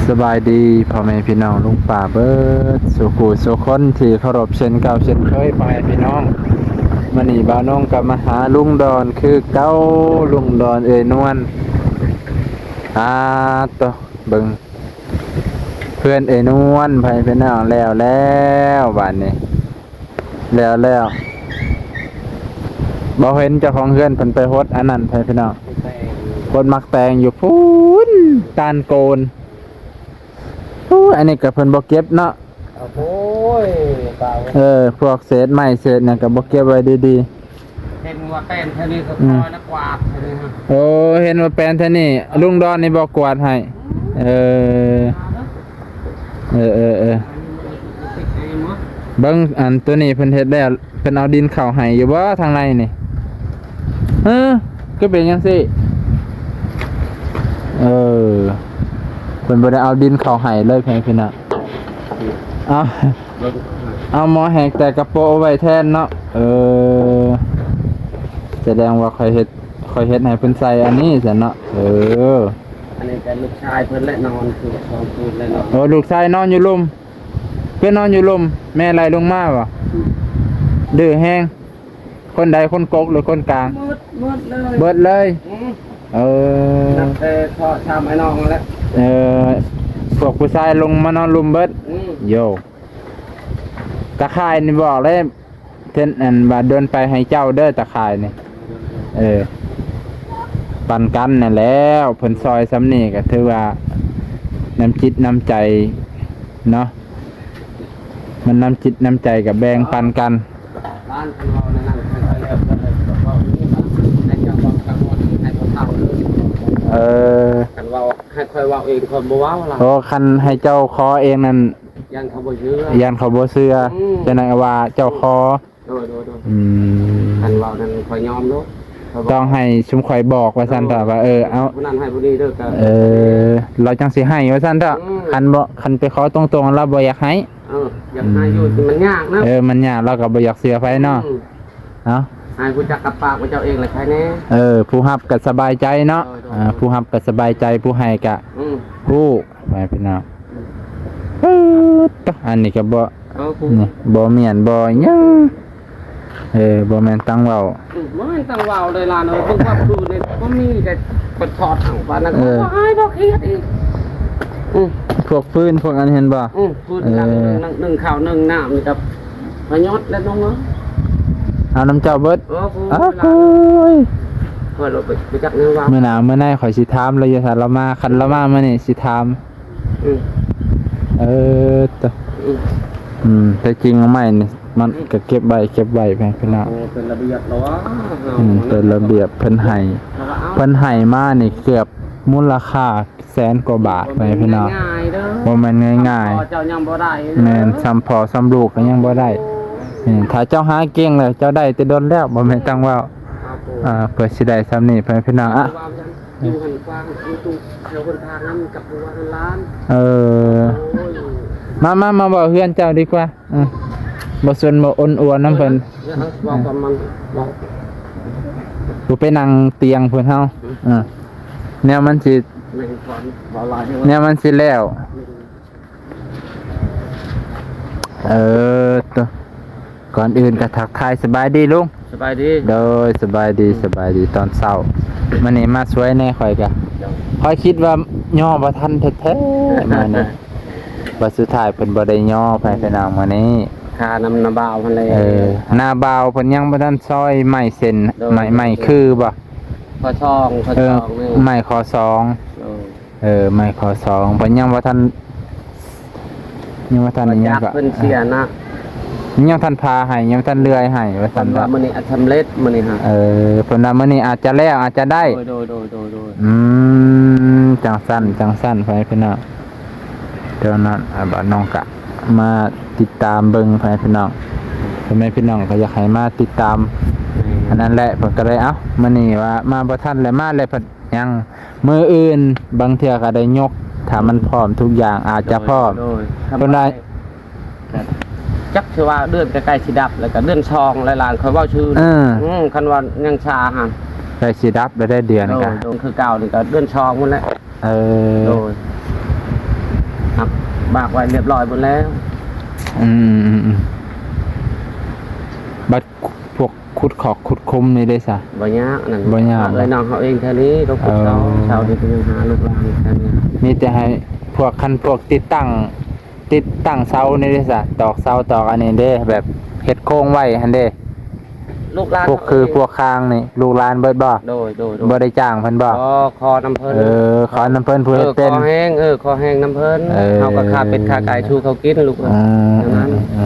ສະບາຍດີພໍ່ແມ່ພີ່ນ້ອງລຸງປ້າເບິດສູ່ຜູ້ສູ່ຄົນທີ່ເຄົາລົບເຊັ່ນເກົ່າເຊັ່ນເຄີຍ ພໍ່ແມ່ພີ່ນ້ອງ. ມື້ນີ້ບ່າວນົງກໍມາຫາລຸງດອນຄືເກົ່າ, ລຸງດອນເອີຍນວນ. ອາໂຕ ເບິ່ງເຮືອນເອີຍນວນ ພໍ່ແມ່ພີ່ນ້ອງ, ແລ້ວແລ້ວບາດນີ້. ແລ້ວແລ້ວ ບໍ່ເຫັນເຈົ້າຂອງເຮືອນເພິ່ນໄປຫົດອັນນັ້ນ ພໍ່ແມ່ພີ່ນ້ອງ, ຫົດໝາກແຕງຢູ່ພຸ້ນ ຕານໂກນ. ໂອ້ຍ ອັນນີ້ກໍເພິ່ນບໍ່ເກັບເນາະ. ໂອ້ຍ ເອີ ພວກເສດໄມ້ເສດຫຍັງກໍບໍ່ເກັບໄວ້ດີໆ. ເຫັນວ່າແປນເທື່ອນີ້ກໍ ອືມ ຄອຍນະກວາດເທື່ອນີ້ຮະ. ໂອ້ ເຫັນວ່າແປນເທື່ອນີ້ ລຸງດອນນີ້ບໍ່ກວາດໃຫ້. ອືມ ເອີ ເອີ ເອີ ເອີ ເອີ ເບິ່ງອັນໂຕນີ້ເພິ່ນເຮັດແລ້ວ ເພິ່ນເອົາດິນເຂົ້າໃຫ້ຢູ່ບໍ່ທາງໃນນີ້? ເອີ ຄືເປັນຈັ່ງຊີ້? ເອີ ເພິ່ນບໍ່ໄດ້ເອົາດິນເຂົ້າໃຫ້ເລີຍ ພີ່ນ້ອງ. ເອົາ ເອົາໝໍແຮກແຕ່ກະໂປະໄວ້ແທນເນາະ. ເອີ ສະແດງວ່າຂ້ອຍເຮັດ ຂ້ອຍເຮັດໃຫ້ເພິ່ນໃສ່ອັນນີ້ຊັ້ນເນາະ. ເອີ ອັນນີ້ກໍລູກຊາຍເພິ່ນແຫຼະ ນອນຄືສອງຄືນແລ້ວເນາະ. ໂອ້ ລູກຊາຍນອນຢູ່ລຸ່ມ. ຄືນອນຢູ່ລຸ່ມ ແມ່ໄລ່ລົງມາບໍ່? ອືມ ດື້ແຮງ. ຄົນໃດ ຄົນກົກ ຫຼືຄົນກາງ? ໝົດ ໝົດເລີຍ ເບິດເລີຍ. ອືມ ເອີ ນັບແຕ່ເທາະສາມອ້າຍນ້ອງນັ້ນແຫຼະ. ເອີ ພວກຜູ້ຊາຍລົງມານອນລຸ່ມເບິດ. ອືມ ໂຢ ຕາຂ່າຍນີ້ບອກເລີຍ ເຊັ່ນອັນວ່າດົນໄປໃຫ້ເຈົ້າເດີ ຕາຂ່າຍນີ້. ເອີ ປັນກັນນັ້ນແຫຼ້ວ ເພິ່ນຊ່ອຍຊ່ຳນີ້ກໍຖືວ່ານ້ຳຈິດນ້ຳໃຈເນາະ, ມັນນ້ຳຈິດນ້ຳໃຈກໍແບ່ງປັນກັນ. ຫຼານຄັນເວົ້າແນວນັ້ນ ໃຫ້ຂ້ອຍແລ້ວ ເພິ່ນເລີຍເວົ້ານີ້ວ່າ ໃຫ້ເຈົ້າເວົ້າກັງວົນໃຫ້ພວກເຮົາເດີ. ເອີ ຄັນເວົ້າ ໃຫ້ຂ້ອຍເວົ້າເອງ ຂ້ອຍບໍ່ເວົ້າລະ. ໂອ້ ຄັນໃຫ້ເຈົ້າຂໍເອງນັ້ນ ຢ້ານເຂົາບໍ່ເຊື່ອ ຢ້ານເຂົາບໍ່ເຊື່ອ. ອືມ ຈັ່ງໃດວ່າເຈົ້າຂໍ. ໂດຍ ໂດຍ ໂດຍ. ອືມ ຄັນເວົ້ານັ້ນຂ້ອຍຍອມໂລດ. ຕ້ອງໃຫ້ຊຸມຂ້ອຍບອກວ່າຊັ້ນເຖາະ ໂດຍ ວ່າ ເອີ ເອົາ ຜູ້ນັ້ນໃຫ້ຜູ້ນີ້ເດີ ກໍ ເອີ ລາວຈັ່ງຊິໃຫ້ວ່າຊັ້ນເຖາະ. ອືມ ຄັນບໍ່ ຄັນໄປຂໍຕົງໆ ລາວບໍ່ຢາກໃຫ້. ເອີ ຢາກໃຫ້ຢູ່ ອືມ ມັນຍາກນະ. ເອີ ມັນຍາກ ລາວກໍບໍ່ຢາກເສຍໃຜເນາະ. ອືມ ເອົາ ໃຫ້ຮູ້ຈັກກັບປາກຂອງເຈົ້າເອງແຫຼະໃຄແນ່. ເອີ ຜູ້ຮັບກໍສະບາຍໃຈເນາະ. ໂດຍ ໂດຍ ເອີ ຜູ້ຮັບກໍສະບາຍໃຈ ຜູ້ໃຫ້ກໍ ອືມ ຮູ້ ແມ່ພີ່ນ້ອງ. ເອີ ຕະ ອັນນີ້ກໍບໍ່ ເອີ ບໍ່ມ້ຽນບໍ່ຫຍັງ. ເອີ ບໍ່ແມ່ນຕັ້ງເວົ້າ. ອືມ ບໍ່ແມ່ນຕັ້ງເວົ້າເລີຍຫຼານເອີຍ. ເບິ່ງວ່າຄືນີ້ບໍ່ມີແຕ່ເພິ່ນຖອດເອົາປານນັ້ນ. ເອີ ບໍ່ອາຍບໍ່ຄຽດອີກ. ອືມ ພວກຟືນພວກອັນເຫັນບໍ່? ອືມ ຟືນ ເອີ ໜຶ້ງ ໜຶ້ງເຂົ້າໜຶ້ງນ້ຳນີ້ກໍພະຍອດແລ້ວນ້ອງເອີຍ. ເອົານຳເຈົ້າເບິດ. ເອີ ໂອ້ຍ ເອີ ໂອ້ຍ ຂ້ອຍລະໄປ ໄປຈັກແນວວ່າ. ມື້ໜ້າມື້ໃນຂ້ອຍຊິຖາມລາວຢູ່ ຖ້າລາວມາ ຄັນລາວມາມື້ນີ້ຊິຖາມ. ອືມ ເອີ ຕະ ອືມ ອືມ ແຕ່ຈິງເອົາໄມ້ນີ້ ມັນ ອືມ ກໍເກັບໄວ້ ເກັບໄວ້ ແມ່ນພີ່ນ້ອງ. ໂອ້ ເປັນລະບຽບແລ້ວວະ. ອືມ ເປັນລະບຽບ ເພິ່ນໃຫ້ ເພິ່ນໃຫ້ມານີ້ເກືອບມູນລະຄ່າແສນກວ່າບາດ ແມ່ນພີ່ນ້ອງ. ບໍ່ແມ່ນງ່າຍໆເດີ ບໍ່ແມ່ນງ່າຍໆ. ເຈົ້າຍັງບໍ່ໄດ້ເດີ ແມ່ນ ສ່ຳພໍ່ສ່ຳລູກກໍຍັງບໍ່ໄດ້. ອືມ ຖ້າເຈົ້າຫາເກັ່ງແລ້ວ ເຈົ້າໄດ້ແຕ່ດົນແລ້ວ ບໍ່ແມ່ນຕັ້ງເວົ້າ. ອ່າ ເພື່ອຊິໄດ້ສ່ຳນີ້ ແມ່ນພີ່ນ້ອງ. ອ່ະ ຢູ່ຫັ້ນກວ້າງ ຢູ່ຕາມແຖວຫົນທາງນັ້ນກັບຢູ່ວ່າຫັ້ນຫຼານ. ເອີ ໂອ້ຍ ມາ ມາ ມາເວົ້າເຮືອນເຈົ້າດີກວ່າ. ອືມ ບໍ່ຊົນບໍ່ອົນອວນນຳເພິ່ນ. ເອີ ເວົ້າກັບມັນ ເວົ້າ ບໍ່ໄປນັ່ງຕຽງເພິ່ນເຮົາ. ອືມ ເອີ ແນວມັນຊິ ແມ່ນ ເວົ້າຫຼາຍ ແນວມັນຊິແລ້ວ. ເອີ ໂຕ ກ່ອນອື່ນກໍທັກທາຍສະບາຍດີລຸງ. ສະບາຍດີ. ໂດຍ ສະບາຍດີ ອືມ ສະບາຍດີຕອນເຊົ້າ. ມື້ນີ້ມາຊ່ວຍແດ່ ຂ້ອຍກະ ໂດຍ ຂ້ອຍຄິດວ່າຍໍບໍ່ທັນແທ້ໆ ມື້ນີ້ ວ່າສຸດທ້າຍເພິ່ນບໍ່ໄດ້ຍໍ ພໍ່ແມ່ພີ່ນ້ອງ ມື້ນີ້. ຄ່ານຳນ້າບ່າວຫັ້ນແຫຼະ. ເອີ ນ້າບ່າວເພິ່ນຍັງບໍ່ທັນຊອຍໄມ້ເສັ້ນ ໂດຍ ໄມ້ ໂດຍ ໄມ້ຄືບໍ່? ຂໍ້ສອງ ຂໍ້ສອງ ເອີ ນີ້ ໄມ້ຂໍ້ສອງ. ໂດຍ. ເອີ ໄມ້ຂໍ້ສອງ ເພິ່ນຍັງບໍ່ທັນ ຍັງບໍ່ທັນ ຍັງ ເພິ່ນເສຍນະ ຍັງບໍ່ທັນຜ່າໃຫ້ ຍັງບໍ່ທັນເລື່ອຍໃຫ້ ວ່າຊັ້ນ. ເພິ່ນວ່າມື້ນີ້ອາດສຳເລັດ ມື້ນີ້ຫະ. ເອີ ເພິ່ນວ່າມື້ນີ້ອາດຈະແລ້ວ ອາດຈະໄດ້. ໂດຍ ໂດຍ ໂດຍ ໂດຍ ໂດຍ. ອືມ ຈັ່ງຊັ້ນ ຈັ່ງຊັ້ນ ພໍ່ແມ່ພີ່ນ້ອງ ເທົ່ານັ້ນ. ອ່າ ບ່າວນ້ອງກະມາຕິດຕາມເບິ່ງ ພໍ່ແມ່ພີ່ນ້ອງ ພໍ່ແມ່ພີ່ນ້ອງກໍຢາກໃຫ້ມາຕິດຕາມ. ອືມ ອັນນັ້ນແຫຼະ ເພິ່ນກໍເລີຍ ເອົ້າ ມື້ນີ້ວ່າມາບໍ່ທັນ ແລ້ວມາແລ້ວເພິ່ນ ຍັງ ມື້ອື່ນບາງເທື່ອກໍໄດ້ຍົກ ຖ້າມັນ ອືມ ພ້ອມທຸກຢ່າງອາດຈະພ້ອມ. ໂດຍ ໂດຍ. ເພິ່ນວ່າ ຈັກຊິວ່າເດືອນໃກ້ໆຊິດັບ ແລ້ວກໍເດືອນສອງແລ້ວຫຼານ ຂ້ອຍເວົ້າຊື່. ເອີ ອືມ ຄັນວ່າຍັງຊ້າຫັ້ນ ໃກ້ຊິດັບແລ້ວໄດ້ເດືອນ. ໂດຍ ກໍ ໂດຍ ຄືເກົ່ານີ້ກໍເດືອນສອງພຸ້ນແຫຼະ. ເອີ ໂດຍ. ຮັບບາກໄວ້ລຽບຮ້ອຍໝົດແລ້ວ. ອືມໆໆ ບັດພວກຂຸດຄອກຂຸດຂຸມນີ້ເດ້ຊະ? ບໍ່ຍາກ ອັນນັ້ນ ບໍ່ຍາກ ເອີຍ ນ້ອງເຮົາເອງແຖວນີ້ ເຂົາຂຸດເສົາ ເອີ ເສົານີ້ກໍຍັງຫາລູກຫຼານແຖວນີ້ ມີແຕ່ໃຫ້ພວກ ຄັນພວກຕິດຕັ້ງ ຕິດຕັ້ງເສົານີ້ເດ້ຊະ? ຕອກເສົາຕອກອັນນີ້ເດ້ ແບບເຮັດໂຄງໄວ້ຫັ້ນເດ້. ລູກຫຼານ ພວກຄືພວກຄາງນີ້ ລູກຫຼານເບິດບໍ່? ໂດຍໆໆ ບໍ່ໄດ້ຈ້າງເພິ່ນບໍ່? ຂໍນຳເພິ່ນ ເອີ ຂໍນຳເພິ່ນຜູ້ເຮັດເປັນ ເອີ ຂໍແຮງ ເອີ ຂໍແຮງນຳເພິ່ນ ເອີ ເຮົາກໍຂ້າເປັດຂ້າໄກ່ສູ່ເຂົາກິນ ລູກເອີຍ ເອີ ເທົ່ານັ້ນ ເອີ ເອີ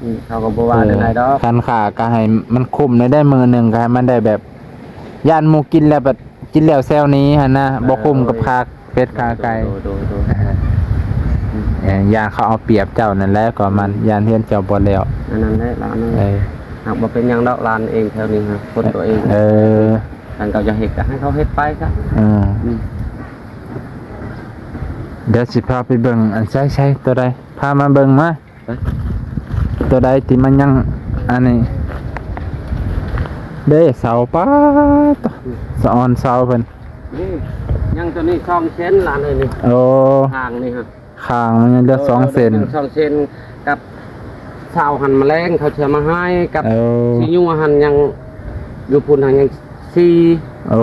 ອືມ ເຂົາກໍບໍ່ວ່າແນວໃດດອກ ຄັນຂ້າກໍໃຫ້ມັນຄຸ້ມແດ່ ມື້ໜຶ່ງກໍໃຫ້ມັນໄດ້ແບບ ຢ້ານໝູ່ກິນແລ້ວ ແບບກິນແລ້ວແຊວໜີຫັ້ນນະ ບໍ່ຄຸ້ມກັບຄ່າເປັດຄ່າໄກ່ ໂດຍໆໆ ເອີ ຢ້ານເຂົາເອົາປຽບເຈົ້ານັ້ນແຫຼະ ກໍມັນ ອືມ ຢ້ານເຮືອນເຈົ້າບໍ່ແລ້ວ ອັນນັ້ນແຫຼະຫຼານເອີຍ ເອີ ຫາກບໍ່ເປັນຫຍັງດອກ ຫຼານເອງແຖວນີ້ຫາກຄົນຕົວເອງ ເອີ ຄັນເຂົາຢາກເຮັດກໍໃຫ້ເຂົາເຮັດໄປຊະ ເອີ ອືມ ດຽວຊິພາໄປເບິ່ງ ອັນໃສໆ ຕົວໃດ ພາມາເບິ່ງມາ ໄປ ຕົວໃດທີ່ມັນຍັງ ອັນນີ້ເດ້ ເສົາ ປາດ ສະອອນເສົາເພິ່ນ ນີ້ ຍັງຕົວນີ້ສອງເຊັນຫຼານເອີຍນີ້ ໂອ້ ຂ້າງນີ້ຮະ ຂ້າງມັນຍັງເຫຼືອສອງເຊັນ ໂດຍ ຍັງສອງເຊັນ ກັບເສົາຫັ້ນ ມະແລງເຂົາຈະມາໃຫ້ ກັບ ໂອ້ ຊິຍົວຫັ້ນຍັງ ຢູ່ພຸ້ນຫັ້ນຍັງ ສີ່ ໂອ້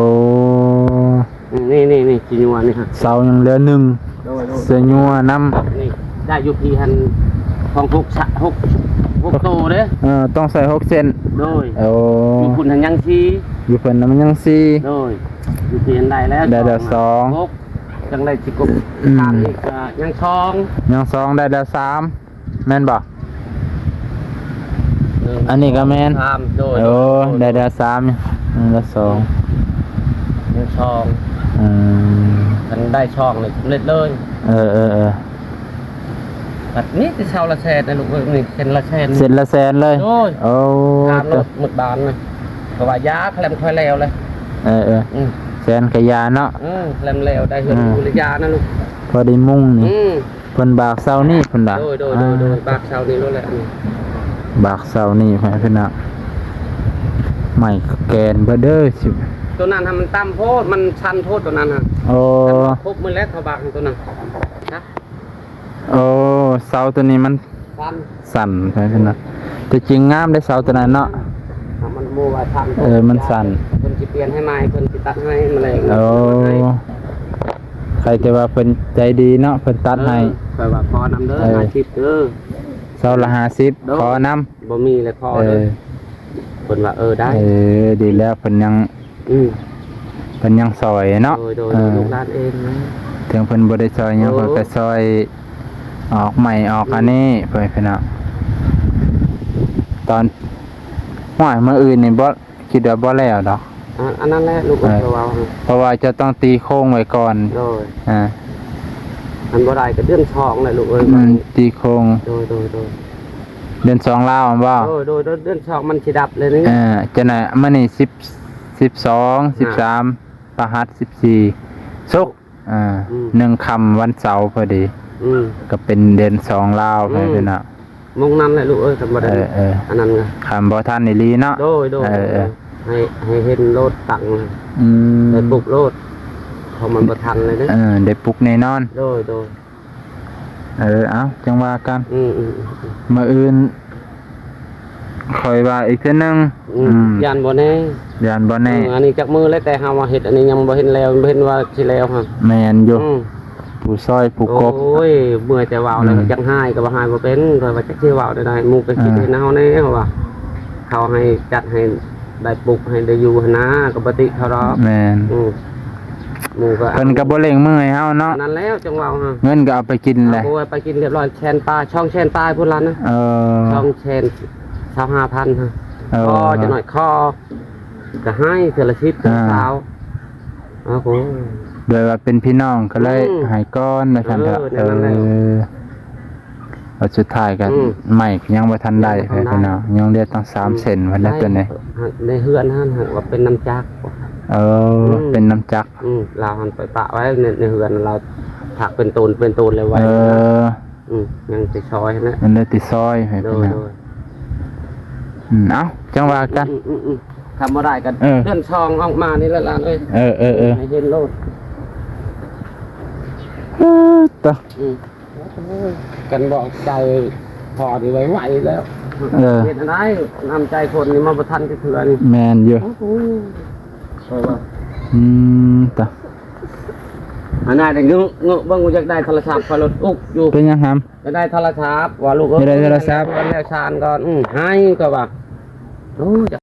ນີ້ໆໆ ຊິຍົວນີ້ຮະ ເສົາຍັງເຫຼືອໜຶ່ງ ໂດຍໆ ຊິຍົວນຳ ນີ້ໄດ້ຢູ່ພີ້ຫັ້ນ ຂອງຫົກ ຫົກ ຫົກໂຕເດ້ ເອີ ຕ້ອງໃສ່ຫົກເຊັນ ໂດຍ ໂອ້ ຢູ່ພຸ້ນຫັ້ນຍັງສີ່ ຢູ່ເພິ່ນນະມັນຍັງສີ່ ໂດຍ ຢູ່ພີ້ຫັ້ນໄດ້ແລ້ວ ໄດ້ແລ້ວສອງ ຫົກ ຈັ່ງໄດ້ຊິກົບ ອືມ ຂ້າງນີ້ກໍຍັງສອງ ຍັງສອງ ໄດ້ແລ້ວສາມ ແມ່ນບໍ່? ອັນນີ້ກໍແມ່ນ ສາມ ໂດຍ ໂອ້ ໂດຍ ໄດ້ແລ້ວສາມ ຍັງເຫຼືອສອງ ຍັງສອງ ອືມ ຄັນໄດ້ສອງນີ້ສຳເລັດເລີຍ ເອີໆໆ ບັດນີ້ທີ່ເຊົາລະແສນນະລູກເອີຍ ນີ້ເຊັນລະແສນ ເຊັນລະແສນເລີຍ ໂດຍ ໂອ້ ຖາມໂລດໝົດບ້ານນະ ເພາະວ່າຢາແຄມຄ່ອຍແລ້ວເລີຍ ເອີໆ ອືມ ແສນກະຢາເນາະ ເອີ ແຄມແລ້ວໄດ້ເຮືອນ ອືມ ຢູ່ລະຢານະລູກ ພໍໄດ້ມຸງນີ້ ອືມ ເພິ່ນບາກເສົານີ້ເພິ່ນວ່າ ໂດຍໆໆ ອ່າ ບາກເສົານີ້ໂລດແຫຼະ ບາກເສົານີ້ໃຫ້ເພິ່ນນະ ໄມ້ແກ່ນເບິດເດີ ໂຕນັ້ນຫັ້ນມັນຕ່ຳໂພດ ມັນຊັນໂພດໂຕນັ້ນຫັ້ນ ໂອ້ ຄັນວ່າຄົບມື້ແລກເຂົາບາກໃຫ້ໂຕນັ້ນ ໂອ້ ເສົາໂຕນີ້ມັນ ສັ້ນ ສັ້ນໄປເພິ່ນນະ ແຕ່ຈິງງາມເດ້ເສົາໂຕນັ້ນເນາະ ມັນບໍ່ວ່າສັ້ນ ເອີ ມັນສັ້ນ ເພິ່ນຊິປ່ຽນໃຫ້ໃໝ່ ເພິ່ນຊິຕັດໃຫ້ ມາແລງ ໂອ້ ໃຄ່ແຕ່ວ່າເພິ່ນໃຈດີເນາະ ເພິ່ນຕັດໃຫ້ ເອີ ຂ້ອຍວ່າຂໍນຳເດີ ເອີ ຫ້າສິບເດີ ເສົາລະຫ້າສິບ ໂດຍ ຂໍນຳ ບໍ່ມີແລ້ວຂໍເດີ ເອີ ເພິ່ນວ່າ ເອີ ໄດ້ ເອີ ດີແລ້ວ ເພິ່ນຍັງ ອືມ ເພິ່ນຍັງຊ່ອຍເນາະ ໂດຍໆ ເອີ ລູກຫຼານເອງນະ ເຖິງເພິ່ນບໍ່ໄດ້ຊ່ອຍຫຍັງ ໂອ້ ເພິ່ນກໍຊ່ອຍອອກໄມ້ອອກ ອືມ ອັນນີ້ ເພື່ອໃຫ້ເພິ່ນເນາະ ຕອນ ຫ້ວຍ ມື້ອື່ນນີ້ບໍ່ ຄິດວ່າບໍ່ແລ້ວດອກ ອັນ ອັນນັ້ນແຫຼະລູກເອີຍ ເອີ ເພາະວ່າ ເພາະວ່າຈະຕ້ອງຕີໂຄງໄວ້ກ່ອນ ໂດຍ ອ່າ ຄັນບໍ່ໄດ້ກໍເດືອນສອງແຫຼະລູກເອີຍ ອືມ ຕີໂຄງ ໂດຍໆໆ ເດືອນສອງລາວແມ່ນບໍ່? ໂດຍ ໂດຍ ໂດຍ ເດືອນສອງມັນຊິດັບເລີຍນີ້ ເອີ ຈັ່ງໃດ ມື້ນີ້ສິບ ສິບສອງ ສິບສາມ ພະຫັດ ສິບສີ່ ສຸກ ອ່າ ອືມ ໜຶ່ງຄ່ຳວັນເສົາພໍດີ ອືມ ກໍເປັນເດືອນສອງລາວ ອືມ ໄປເນາະ ມົງນັ້ນແຫຼະລູກເອີຍ ຄັນບໍ່ໄດ້ ເອີໆ ອັນນັ້ນນະ ຄັນບໍ່ທັນອີ່ຫຼີເນາະ ໂດຍໆ ເອີໆ ໃຫ້ ໃຫ້ເຫັນໂລດຕັ້ງ ອືມ ໄດ້ປຸກໂລດ ເພາະມັນບໍ່ທັນເລີຍເດ້ ເອີ ໄດ້ປຸກແນ່ນອນ ໂດຍໆ ເອີ ເອົ້າ ຈັ່ງວ່າກັນ ອືມໆໆ ມື້ອື່ນຄ່ອຍວ່າອີກເທື່ອໜຶ່ງ ອືມ ອືມ ຢ້ານບໍ່ແນ່ ຢ້ານບໍ່ແນ່ ເອີ ອັນນີ້ຈັກມື້ແລ້ວ ແຕ່ເຮົາມາເຮັດ ອັນນີ້ຍັງບໍ່ເຫັນແລ້ວ ບໍ່ເຫັນວ່າຊິແລ້ວຫັ້ນ ແມ່ນຢູ່ ອືມ ຜູ້ຊ່ອຍຜູ້ກົບ ໂອ້ຍ ເມື່ອຍແຕ່ເວົ້າແລ້ວ ອືມ ຢາກຮ້າຍກໍບໍ່ຮ້າຍບໍ່ເປັນ ຂ້ອຍວ່າຈັກຊິເວົ້າແນວໃດ ໝູ່ກໍຄິດ ອ່າ ເຫັນເຮົາແນ່ ເຂົາວ່າເຂົາໃຫ້ຈັດໃຫ້ ໄດ້ປຸກໃຫ້ໄດ້ຢູ່ຫັ້ນນາ ກໍບໍ່ຕິເຂົາດອກ ແມ່ນ ອືມ ໝູ່ກໍ ເພິ່ນກໍບໍ່ເລັ່ງມືໃຫ້ເຮົາເນາະ ນັ້ນແລ້ວຈັ່ງເວົ້າຫາ ເງິນກໍເອົາໄປກິນແຫຼະ ເອົາໄປກິນລຽບຮ້ອຍ ແສນປາຍ ສອງແສນປາຍພຸ້ນລະນະ ເອີ ສອງແສນຊາວຫ້າພັນຫາ ເອີ ພໍຈັກໜ້ອຍ ຂໍກໍໃຫ້ເທື່ອລະສິບ ອ່າ ຊາວ ໂອ້ໂຫ ໂດຍວ່າເປັນພີ່ນ້ອງກໍເລີຍ ອືມ ໃຫ້ກ່ອນວ່າຊັ້ນເຖາະ ເອີ ນັ້ນແຫຼະ ເອີ ແລ້ວສຸດທ້າຍກໍ ອືມ ໄມ້ກໍຍັງບໍ່ທັນໄດ້ ຍັງບໍ່ທັນໄດ້ ພີ່ນ້ອງ ຍັງເຫຼືອຕັ້ງສາມ ອືມ ເສັ້ນພຸ້ນແຫຼະ ໄດ້ ຕົວນີ້ ໃນເຮືອນຫັ້ນຫາກວ່າເປັນນ້ຳຈັກ ເອີ ອືມ ເປັນນ້ຳຈັກ ອືມ ລາວຫັ້ນໄປປະໄວ້ໃນ ໃນເຮືອນ ລາວຖັກເປັນໂຕນ ເປັນໂຕນແລ້ວໄວ້ ເອີ ອືມ ຍັງແຕ່ຊອຍຫັ້ນແຫຼະ ມັນໄດ້ແຕ່ຊອຍໃຫ້ ໂດຍ ພີ່ນ້ອງ ໂດຍ ອືມ ເອົ້າ ຈັ່ງວ່າກັນ ອືມໆໆ ທຳບໍ່ໄດ້ກໍ ເອີ ເດືອນສອງອອກມານີ້ແຫຼະຫຼານເອີຍ ເອີໆໆ ໃຫ້ເຫັນໂລດ ເອີ ຕະ ອືມ ກັນບອກໃຈພໍ່ນີ້ໄວໆແລ້ວ. ເອີ ເຮັດອັນໃດ ນ້ຳໃຈຄົນນີ້ມາບໍ່ທັນຈັກເທື່ອນີ້. ແມ່ນຢູ່. ໂອ້ໂຫ ອືມ ຕະ ອັນນັ້ນເງີຍເບິ່ງວ່າຢາກໄດ້ໂທລະສັບ ຂ້ອຍລົດອຸກຢູ່. ເປັນຫຍັງຫຳ? ຢາກໄດ້ໂທລະສັບວ່າລູກເອີຍ. ຢາກໄດ້ໂທລະສັບ ແລ້ວຊານກ່ອນ. ອື ໃຫ້ກໍວ່າ ໂອ້ຍ.